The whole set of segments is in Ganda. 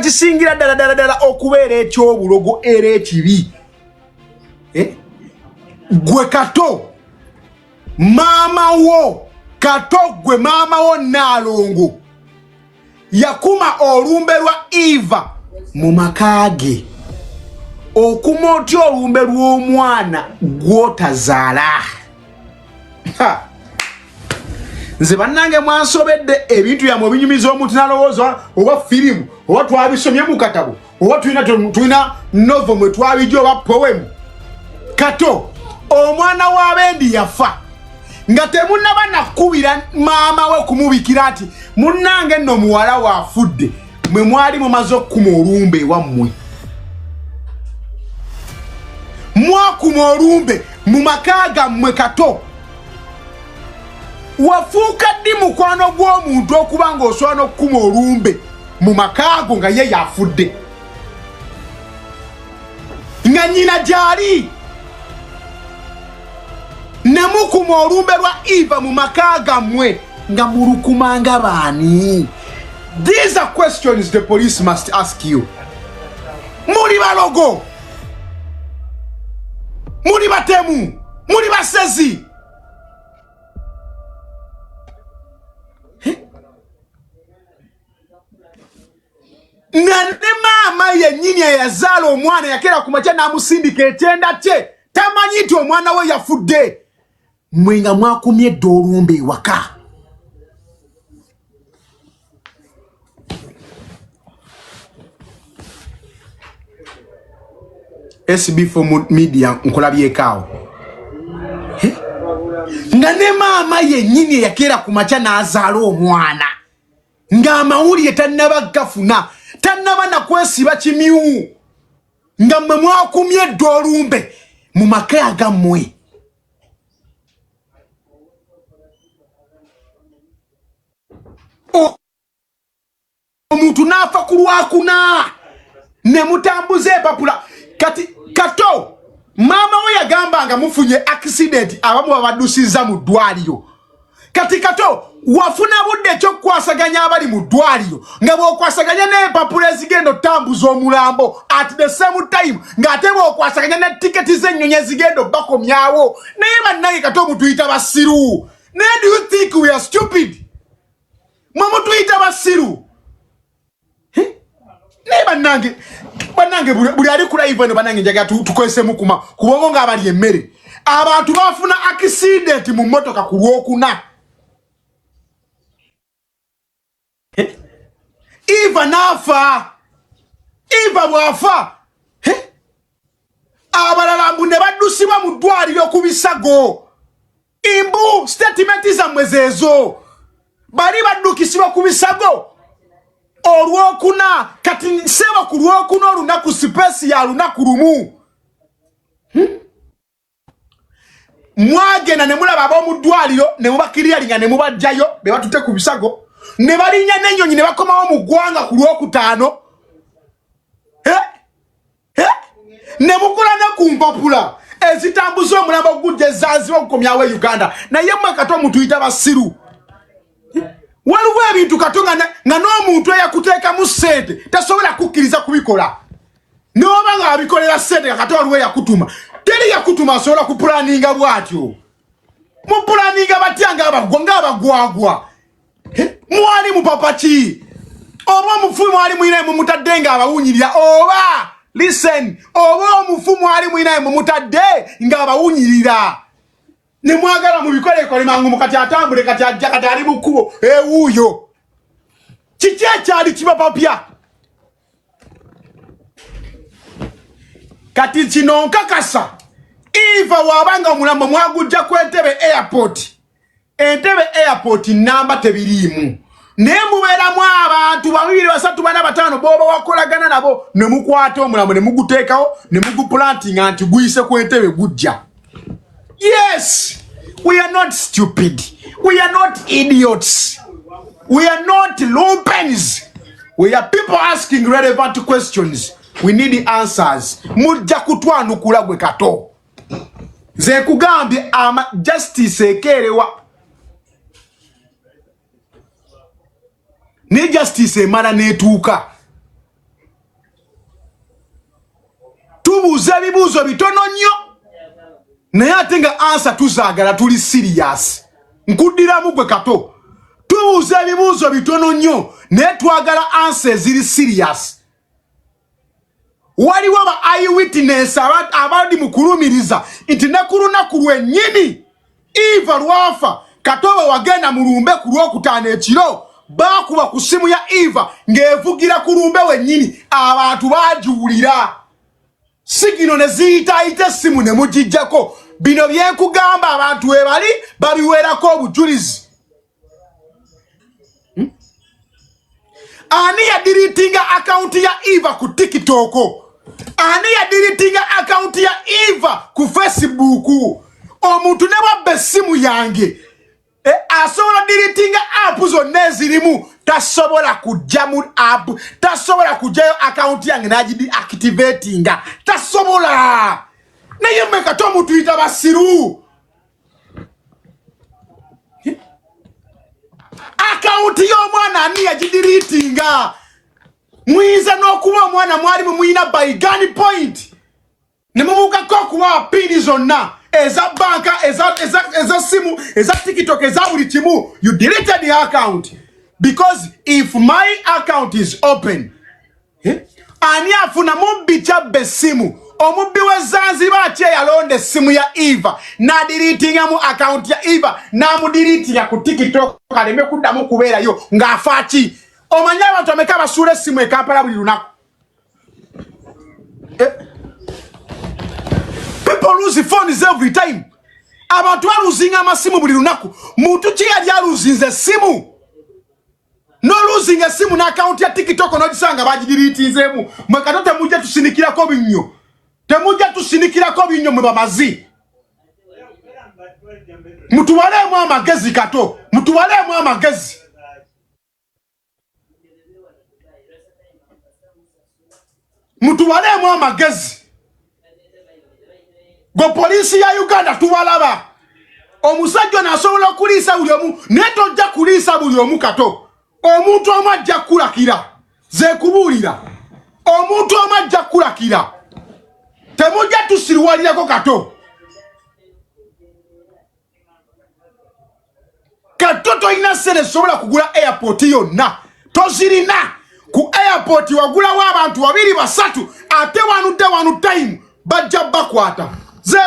Ekisingira ddala ddala ddala okubeera ekyobulogo era ekibi, eh? Gwe Kato, maama wo Kato, gwe maama wo Naalongo yakuma olumbe lwa Eva mu maka ge. Okuma otya olumbe lw'omwana gwotazaala? Nze bannange mwansobedde. Ebintu byammwe obinyumiza omuntu nalowooza oba firimu, oba twabisomye mu katabo, oba tulina novel mwe twabijja, oba poem. Kato, omwana w'abendi yafa nga temunaba nakubira maama we kumubikira nti munnange nno muwala waafudde. Mwe mwali mumaze okukuma olumbe ewammwe, mwakuma olumbe mu maka gammwe. Kato, wafuuka ddi mukwano gw'omuntu okuba ng'osobola n'okukuma olumbe mu maka go nga ye yafudde, nga nnyina gyali, ne mukuma olumbe lwa Eva mu maka gammwe nga mulukumanga baani? These are questions the police must ask you. Muli balogo, muli batemu, muli basezi. Nga ne maama yennyini eyazaala omwana yakeera ku makya n'amusindika ekyenda kye, tamanyi nti omwana we yafudde. Mwe nga mwakumye edda olumbe ewaka. SB4 Media, nkulabyekaawo nga ne maama yennyini eyakeera ku makya n'azaala omwana ng'amawulire tannaba gafuna, tannaba nakwesiba kimyu, nga mmwe mwakumye edda olumbe mu maka agammwe. Omuntu n'afa ku Lwakuna ne mutambuza empapula. Kati Kato, maama we yagamba nga mufunye accident, abamu babaddusiza mu ddwaliro. Kati Kato, wafuna budde ekyokukwasaganya abali mu ddwaliro nga bw'okwasaganya n'empapula ezigenda otambuza omulambo at the same time ng'ate bw'okwasaganya ne tiketi z'ennyonyi ezigenda obbakomyawo? Naye bannange, Kato, mutuyita basiru, naye do you think we are stupid? Mwe mutuyita basiru, naye bannange, bannange, buli ali ku live eno, bannange, njagala tukozesemu kuma kubongo ng'abali emmere. Abantu bafuna accident mu mmotoka ku Lwokuna, Eva n'afa. Eva bw'afa, abalala mbu ne baddusibwa mu ddwaliro ku bisago. Imbu statement zammwe zeezo, bali baddukisibwa ku bisago Olwokuna. Kati nseba ku Lwokuna, olunaku space ya lunaku lumu, Mwagenda ne mulaba ab'omu ddwaliro ne mubakiriyalinga ne mubajjayo be batutte ku bisago, ne balinnya n'ennyonyi ne bakomawo mu ggwanga ku Lwokutaano, ne mukola ne ku mpapula ezitambuza omulambo ogujja ezanziba okukomyawo e Uganda. Naye mmwe Kato mutuyita basiru. Waliwo ebintu, Kato, nga n'omuntu eyakuteekamu ssente tasobola kukkiriza kubikola, noba nga abikolera ssente. Kato, waliwo eyakutuma? Teri yakutuma asobola kupulaninga bw'atyo. Mupulaninga batya ng'abagwagwa? Mwali mupapa ki? Oba omufu mwali mwinaye mumutadde nga abawunyirira? Oba, listen, oba omufu mwali mwinaye mumutadde nga abawunyirira ne mwagala mubikolekole mangu, mukati atambule, kati ajja, kati ali mu kkubo ewuuyo? Kiki ekyali kibapapya? Kati kino nkakasa, Eva waabanga omulambo mwagujja ku Entebe Airport, Entebe Airport namba tebiriimu, naye mubeeramu abantu babiri, basatu, bana, bataano boba wakolagana nabo ne mukwata omulambo ne muguteekawo ne muguplantinga nti guyise ku Entebe gujja. Yes, we are not stupid, we are not idiots, we are not lumpens. We are people asking relevant questions. We need answers. Mujja kutwanukula. Gwe Kato, nze nkugambye, ama justice ekeerewa, ne justice emala n'etuuka. Tubuuza ebibuuzo bitono nnyo, naye ate nga answer tuzaagala, tuli serious. Nkuddiramu gwe Kato, tubuuza ebibuuzo bitono nnyo, naye twagala answer eziri serious. Waliwo ba eyewitness abali mu kulumiriza nti ne ku lunaku lwennyini Eva lwafa, Katoba wagenda mu lumbe ku Lwokutaano ekiro, baakuba ku ssimu ya Eva ng'evugira ku lumbe wennyini, abantu baagiwulira, signal ne ziyitaayita essimu ne mugijjako. Bino byenkugamba, abantu we bali babiweerako obujulizi. Ani yadeletinga akawunti ya Eva ku TikTok? Ani yadeletinga akawunti ya Eva ku Facebook? Omuntu ne bwabba essimu yange, asobola deletinga app zonna ezirimu, tasobola kujja mu app, tasobola kujjayo akawunti yange n'agideactivatinga, tasobola. Naye mmwe kati omutuyita basiru. Akawunti y'omwana ani yagideletinga? Muyinza n'okuba omwana mwali mumuyina by gun point, ne mubuukako okubawa PIN zonna eza banka, eza simu, eza TikTok, eza buli kimu. You deleted the account because if my account is open, ani afuna mubbi kyabba essimu? Omubbi w'e Zanzibar ki eyalonda essimu ya Eva n'adeletingamu akawunti ya Eva, n'amudeletinga ku TikTok aleme kuddamu kubeerayo ng'afa ki? Omanyi abantu ameka basuula essimu e Kampala buli lunaku? People lose phones every time. Abantu baluzinga amasimu buli lunaku. Muntu ki yali aluzinze essimu? Noluzinga essimu n'akawunti ya TikTok n'ogisanga bagideletinzeemu. Mwe Kato temujja tusinikirako binnyo, temujja tusinikirako binnyo. Mwe bamazi, mutuwaleemu amagezi. Kato, mutuwaleemu amagezi. Mutuwaleemu amagezi. Gwe poliisi ya Uganda, tubalaba. Omusajja ono asobola okuliisa buli omu, naye tojja kuliisa buli omu, Kato. Omuntu omu ajja kukulakira, ze kubuulira, omuntu omu ajja kukulakira. Temujja tusiriwalirako, Kato. Kato, tolina sente zisobola kugula airport yonna, tozirina. Ku airport wagulawo abantu babiri basatu, ate wanudde wanu time bajja bakwata. Ze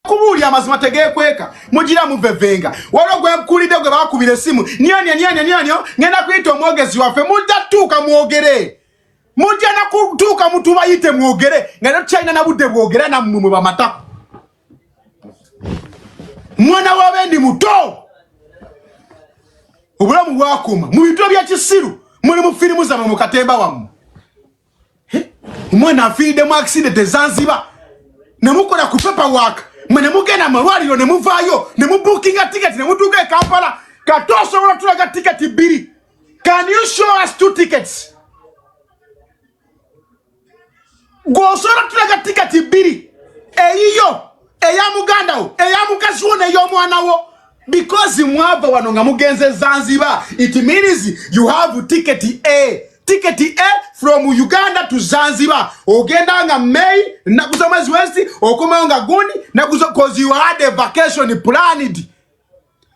kubuulira amazima tegeekweka. Mugira muvevenga. Waliwo gwe nkulidde gwe bakubira essimu, nyanyo nyanyo nyanyo, ngenda kuyita omwogezi waffe. Mujja tuuka mwogere, mujja nakutuuka mutubayite mwogere, nga tetukyalina na budde bwogera nammwe. Mwe bamatako, mwana wabendi muto, obulamu bwakoma mu bintu ebyekisiru. Muli mu firimu zammwe, mu katemba wammwe. Omwana afiiridde mu accident e Zanzibar, nemukola ku paperwork mwe, nemugenda malwaliro, nemuvaayo, nemubookinga ticket, nemutuuka e Kampala. Kati osobola tulaga tiketi bbiri? Can you show us two tickets? Gweosobola tulaga tiketi bbiri, eyiyo, eya muganda wo, eya mukazi wo, n'ey'omwana wo? Because mwava wano nga mugenze Zanzibar, it means you have ticket A, ticket A from Uganda to Zanzibar. Ogenda nga May, nnaku z'omwezi west, okomawo nga gundi naku, 'cause you had a vacation planned,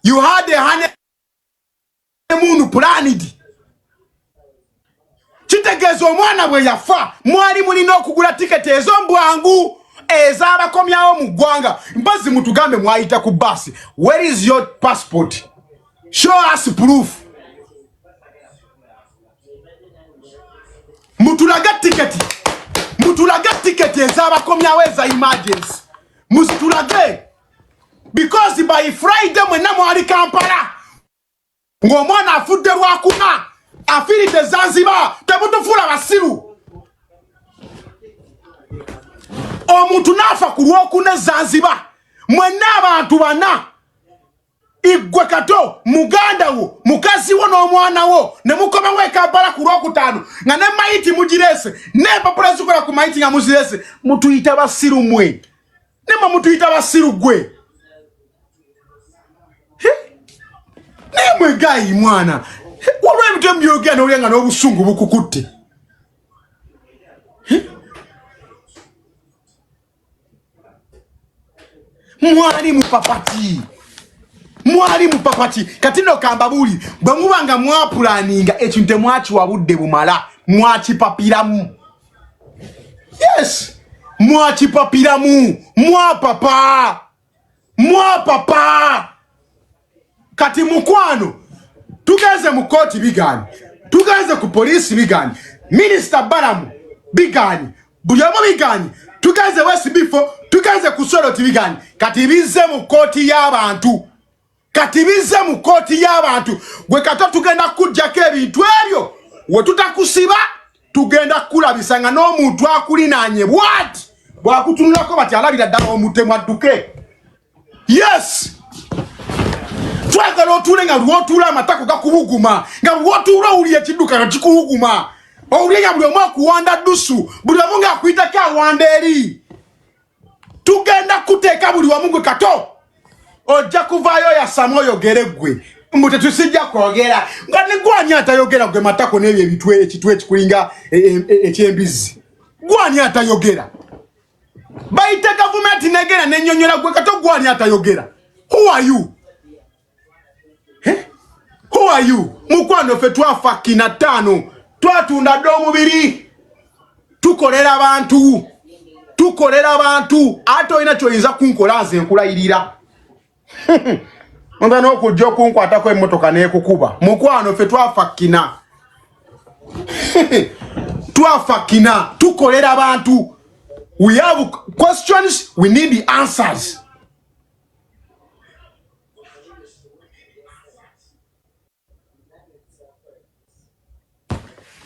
you had a honeymoon planned. Kitegeeza omwana bwe yafa, mwali mulina okugula tiketi ezo mbwangu ez'abakomyawo mu ggwanga. Mpozi mutugambe mwayita ku baasi. Where is your passport? Show us proof. Mutulage tiketi, mutulage tiketi ez'abakomyawo eza emergency, muzitulage, because by Friday mwenna mwali Kampala ng'omwana afudde Lwakuna, afiiridde Zanzibar. Temutufuula basiru. Omuntu n'afa ku Lwokuna e Zanzibar, mwenna abantu bana, igwe Kato, muganda wo, mukazi wo n'omwana wo, ne mukomawo e Kampala ku Lwokutaano nga ne mayiti mugireese, n'empapula zikola ku mayiti nga muzireese. Mutuyita basiru mwe? Nemwe mutuyita basiru gwe? Naye mwe gayi mwana, waliwo ebintu emubyogera nolya nga n'obusungu bukukutte. Mwali mupapati, mwali mupapati. Kati no kambabuuli, bwe muba nga mwapulaninga ekintu temwakiwa budde bumala, mwakipapiramu. Yes, mwakipapiramu, mwapapa, mwapapa. Kati mukwano, tugenze mu kooti bigaanye, tugenze ku poliisi bigaanye, Minisita Balamu bigaanye, buli omu bigaanye, tugenze wesibifo, tugenze ku Soroti bigaanye. Kati bizze mu kooti y'abantu, kati bizze mu kooti y'abantu. Gwe Kato, tugenda kukuggyako ebintu ebyo. We tutakusiba, tugenda kukulabisa nga n'omuntu akulinaanye bwati bwakutunulako bati alabira ddala omutemu adduke. Yes, twagala otuule nga lwotuula amatako gakubuguma, nga lwotuula owulira ekidduka nga kikuwuguma, owulire nga buli omu akuwanda ddusu, buli omu ng'akuyitako awanda eri. Tugenda kuteeka buli wamu. Gwe Kato, ojja kuvaayo yasamu oyogere. Ggwe mbu tetusijja kwogera, nga negwani atayogera? Gwe matako n'ebyo ebitwe, ekitwe ekikulinga ekyembizi, gwani atayogera? Bayite gavumenti negenda nenyonyola. Gwe Kato, gwani atayogera? Who are you? Eh? Who are you? Mukwano, ffe twafa kina ttaano, twatunda dde omubiri, tukolera bantu, tukolera bantu. Ate olina kyoyinza kunkola? Nze nkulayirira, nza n'okujja okunkwatako emmotoka n'ekukuba. Mukwano, ffe twafa kina, twafa kina, tukolera bantu. We have questions, we need the answers.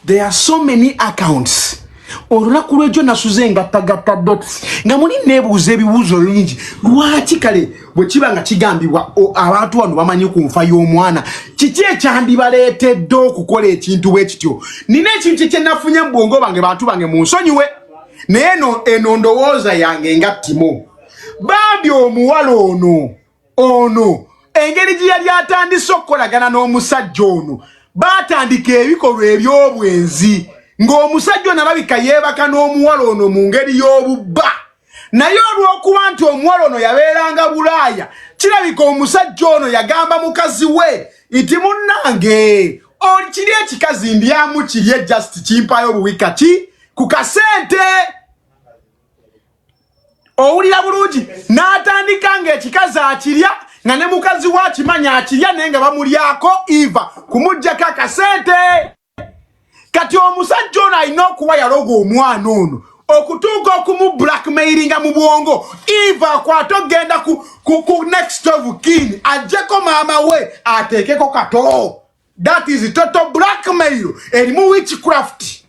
There are so many accounts. Olunaku lwejjo nasuze ngattagatta dots, nga muli neebuuza ebibuuzo bingi. Lwaki kale bwe kiba nga kigambibwa abantu wano bamanyi ku nfa y'omwana, kiki ekyandibaleetedde okukola ekintu bwe kityo? Nina ekintu kyenafunye mu bwongo bange. Bantu bange, munsonyiwe, naye eno ndowooza yange nga Timo. Bambi omuwala ono engeri gye yali atandise okukolagana n'omusajja ono, baatandika ebikolwa eby'obwenzi, ng'omusajja ono alabika yeebaka n'omuwala ono mu ngeri y'obubba. Naye olw'okuba nti omuwala ono yabeeranga Bulaaya, kirabika omusajja ono yagamba mukazi we nti, "Munnange, oli kiri ekikazi ndyamu kirye, just kimpayo obuwika ki ku kasente." Owulira bulungi? N'atandika ng'ekikazi akirya, nga ne mukazi we akimanya akirya, naye nga bamulyako eva kumugjako akasente. Kati omusajja ono alina okuba yaloga omwana ono okutuuka okumu blackmailinga mu bwongo, eva akwate okgenda ku next of kin, ajjeko maama we ateekeko Kato. That is total blackmail erimu witchcraft.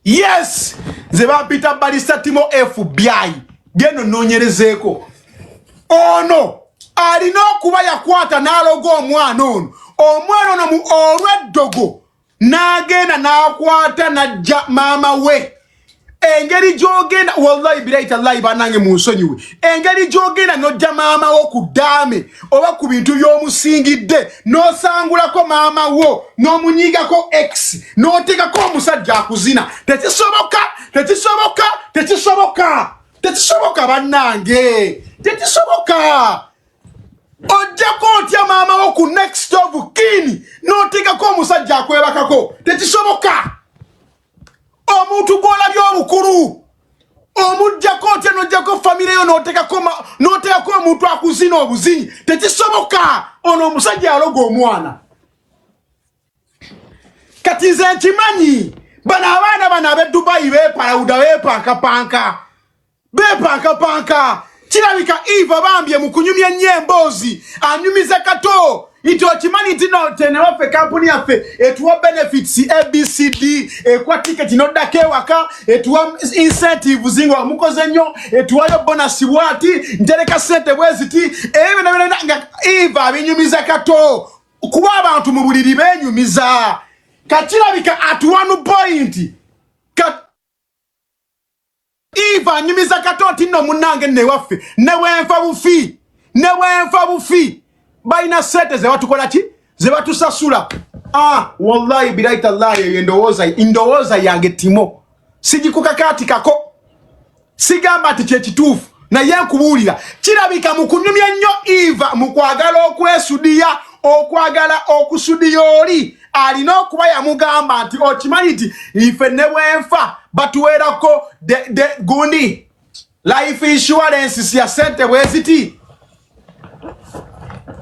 Yes, nze bampita Barrister Timo FBI. Geno noonyerezeeko, ono alina okuba yakwata n'aloga omwana ono. Omwana ono mu olw'eddogo n'agenda n'akwata n'ajja maama we. Engeri gy'ogenda, wallahi bilahi tallahi, bannange munsonyiwe, engeri gy'ogenda n'ojja maama wo ku ddaame oba ku bintu by'omusingidde, n'osangulako maama wo, n'omunyigako x, n'oteekako omusajja akuzina, tekisoboka, tekisoboka, tekisoboka, tekisoboka. Bannange, tekisoboka. Ojjako otya maama wo ku next of kin n'oteekako omusajja akwebakako? Tekisoboka. Omuntu gw'olabye obukulu omugjako otya, n'ojjako famire yo, n'oteekako omuntu akuzina obuzinyi? Tekisoboka. Ono omusajja aloga omwana. Kati nze nkimanyi bano abaana bano ab'e Dubayi beepalawuda, beepankapanka, beepankapanka. Kirabika Eva bambye mu kunyumya ennyo emboozi, anyumiza Kato nti, "Okimanyi nti no tenewaffe kampuni yaffe etuwa benefits ABCD, ekuwa tiketi noddako ewaka, etuwa incentives nga mukoze nnyo, etuwayo bonus bwati, ntereka sente bwe ziti," ebyo byonna byonna nga Eva abinyumiza Kato, kuba abantu mu buliri beenyumiza. Kakirabika at one point ka Eva anyumiza Kato nti, "Nno munnange, nno ewaffe ne bwenfa bufi, ne bwenfa bufi, balina sente ze batukola ki, ze batusasula." Ah, wallahi bilahi tallahi, eyo endowooza yange Timo, sigikukakaatikako, sigamba nti kyekituufu. Naye nkubuulira, kirabika mu kunyumya ennyo Eva, mu kwagala okwesudiya, okwagala okusudiya, oli alina okuba yamugamba nti okimanyi nti ife ne bwenfa batuweerako gundi life insurance ya sente bweziti.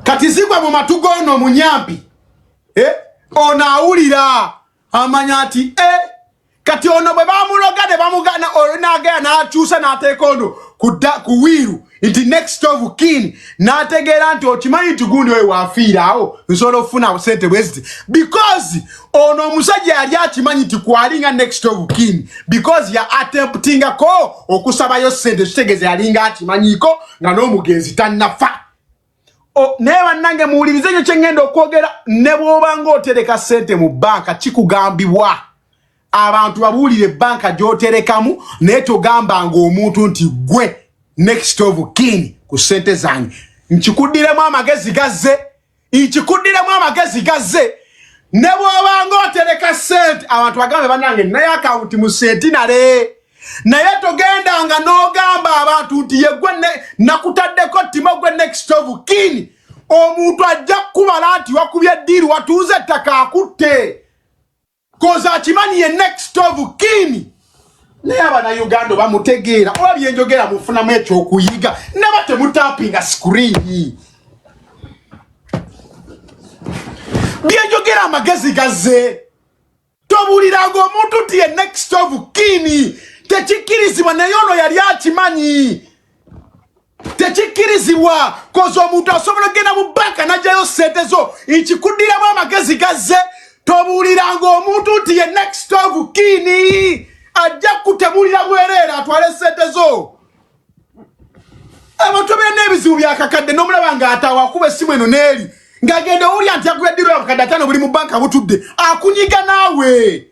Kati zigwa mu matu g'ono omunyampi, eh? Ono awulira amanya nti eh? Kati ono bwe bamuloga ne bamugana, olwo n'agaya n'akyusa n'ateeka ono ku will nti next of kin, n'ategeera nti okimanyi nti gundi oyo waafiira awo nsobola okufuna sente bwe ziti, because ono omusajja yali akimanyi nti kwali nga next of kin, because ya attemptingako okusabayo sente. Kitegeeza yalinga akimanyiiko nga n'omugenzi tannafa. Naye bannange, muwulirize ekyo kyeŋŋenda okwogera. Ne bw'oba ng'otereka ssente mu banka, kikugambibwa abantu babuulire ebbanka gy'oterekamu, naye togambanga omuntu nti gwe next of kin ku ssente zange. Nkikuddiremu amagezi gazze, nkikuddiremu amagezi gazze. Ne bw'obanga otereka ssente, abantu bagambe, "Bannange, naye akawunti mu Centenary," naye togendanga n'ogamba abantu nti yeggwe nakutaddeko timo gwe next of kin. Omuntu ajja kukubala nti wakubye deal, watuuze ettaka, akutte koza akimanyi ye next of kin. Naye Abanauganda bamutegeera oba byenjogera mufunamu ekyokuyiga? Naba temutapinga screen. Byenjogera amagezi gazze. Tobuuliranga omuntu nti ye next of kin, tekikkirizibwa. Naye ono yali akimanyi tekikkirizibwa, koza omuntu asobola okugenda mu banka n'ajjayo sente zo. Nkikuddiramu amagezi gazze, tobuuliranga omuntu nti ye next of kin, ajja kutemulira bwereere atwale sente zo. Abantu abeera n'ebizibu byakakadde, n'omulaba ng'ataawa akuba essimu eno n'eri, ng'agenda owulya nti akubya deal yakakadde 50 buli mu banka butudde akunyiga naawe.